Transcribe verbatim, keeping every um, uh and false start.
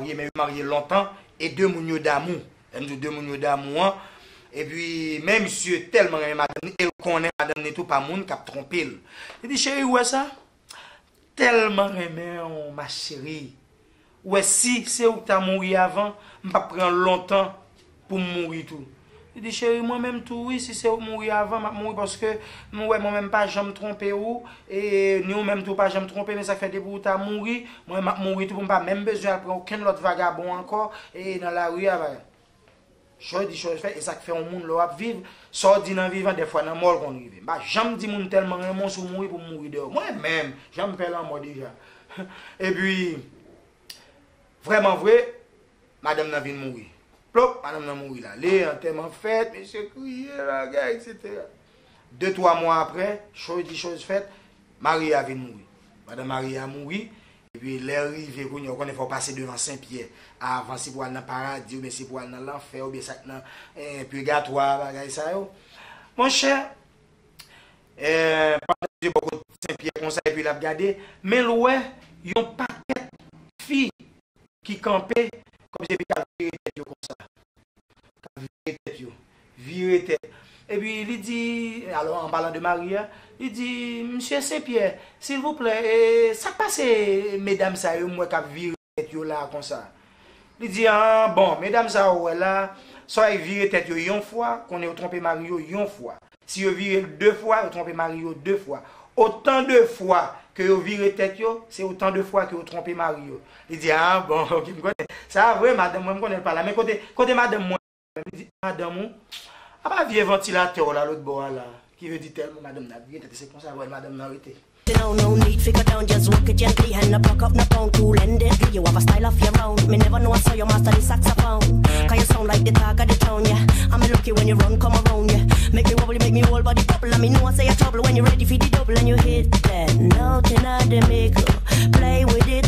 marye, men yo marye lontan, e de moun yo damou. Lè m di w de moun yo damou an, epi, men misye tèlman renmen madanm ni, e l konnen madanm ni tou pa moun k ap twonpe l. Li di, cheri, ou wè sa? Tèlman renmen w, ma chérie. Ou wè, si se ou k ta mouri avan, m p ap pran lontan pou m mouri tou. Li di, cheri, mwen menm tou, wi, si se ou k mouri avan, m ap mouri, paske m wè mwen menm pa janm twonpe ou, e ni ou menm tou pa janm twonpe, men sa k fè depi ou ta mouri, mwen m ap mouri tou, pou m pa menm bezwen al pran okenn lòt vagabon ankò, e nan lari a, bagay. Chòz di chòz fèt, e sa k fè yon moun lè w ap viv, sa w di nan vivan, dèfwa nan mò l konn rive. M pa janm di moun tèlman renmen w, si w mouri pou m mouri dèyè w. Mwen menm, jan m pè lanmò deja. Epi, vrèman vre, madanm nan vin mouri. Plop, madanm nan mouri la. Lè antèman fèt, mesye kriye, bagay, etsetera. De, twa mwa apre, chòz di chòz fèt, mari a vin mouri. Pandan mari a mouri, epi lè rive kounye a, ou konnen fò w pase devan Sen Pyè avan, si pou al nan paradi, oubyen si pou al nan lanfè, oubyen sa k nan, eh, pigatwa, bagay sa yo. Monchè, eh, pandan Bondye bò kot Sen Pyè konsa, epi l ap gade, men l wè yon pakèt fi ki kanpe, kòmsi epi k ap vire tèt yo konsa. K ap vire tèt yo. Vire tèt. Epi li di, alò, an palan de mari a, li di, Mesye Sen Pyè, silvouplè, e, sa k pase medam sa yo m wè k ap vire tèt yo la konsa? Li di, ah, bon, medam sa yo w wè la, swa yo vire tèt yo yon fwa, konnen yo twonpe mari yo yon fwa. Si yo vire l de fwa, yo twonpe mari yo de fwa. Otan de fwa ke yo vire tèt yo, se otan de fwa ke yo twonpe mari yo. Li di, ah, bon, ok, m konnen. Sa vre, madanm mwen, m konnen l pa la. Men kote, kote madanm mwen? Li di, madanm ou? Apa vye vantilatè w la lòt bò a la? Ki vle di tèlman madanm nan ap vire tèt, se konsa vwal madanm nan rete. No, no need fi go down, just walk it gently and no pluck up no pound, cool and deadly. You have a style of your own. Me never know I saw your master the saxophone. Cause you sound like the talk of the town, yeah. I'm lucky when you run come around, yeah. Make me wobble, you make me whole body bubble. And me know I say you trouble when you ready for the double and you hit that note in the middle. Play with it.